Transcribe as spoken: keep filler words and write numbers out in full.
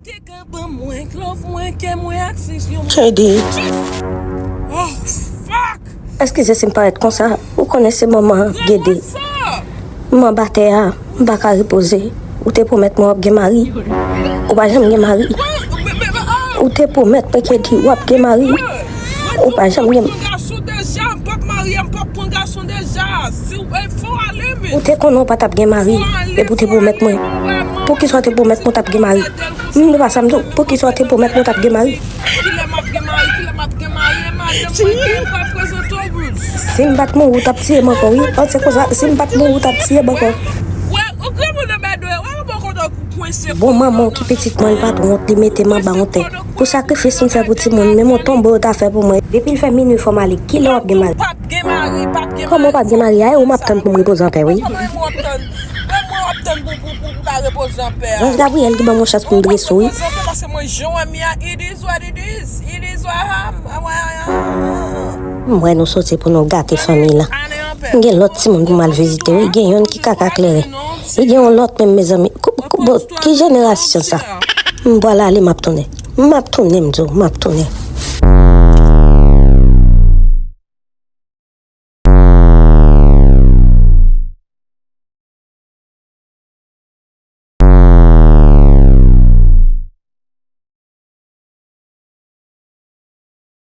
Te ka ban mwen, love mwen, kè mwen ak sensyon mwen. K D. Oh, fuck! Eskize si m parèt konsa. Ou konnen se manman Gede. M anba tè a, m pa ka repoze. Ou te pwomèt mwen w ap gen mari. Ou pa janm gen mari. Ou te pwomèt mwen K D w ap gen mari. Ou pa janm gen. Ou te konnen w pa t ap gen mari. Epi w te pwomèt mwen. Poukisa w te pwomèt mwen w t ap gen mari? M pa sa m di w. Poukisa w te pwomèt mwen w t ap gen mari? Kilè m ap gen mari? Kilè m ap gen mari? E madanm mwen ki pral prezante w, Bruce. Si m pa t mouri, w t ap tiye m ankò, wi. An, se konsa, si m pa t mouri, w t ap tiye m ankò. Wè, ou granmoun nan bèdwe, wè, ou bon kote ou kwense. Bon, manman w ki pitit mwen, li pa t wont, li mete m anba yon tè. Pou sakrifis m fè pou timoun, menm yon tonbo yo ta fè pou mwen. Depi l fè minui, fò m ale. Kilè w ap gen mari? Kòman w p ap gen mari? A, e ou m ap tann pou m repoze anpè, wi. Kòman e ou ap tann? Mwen, mwen w ap tann pou, pou, pou, pou ka repoze anpè a. Zanj Gabriyèl ki ban mwen chans pou m drese w, wi. Paske mwen jan w wè m ye a, it is what it is. It is what I am. M wè nou soti pou nou gate fanmi la. M gen lòt timoun pou m al vizite, wi. Gen youn ki kaka kleren. E gen yon lòt menm, mezanmi. Ki jenerasyon sa? M pral ale, m ap tounen. M ap tounen, m di w, m ap tounen.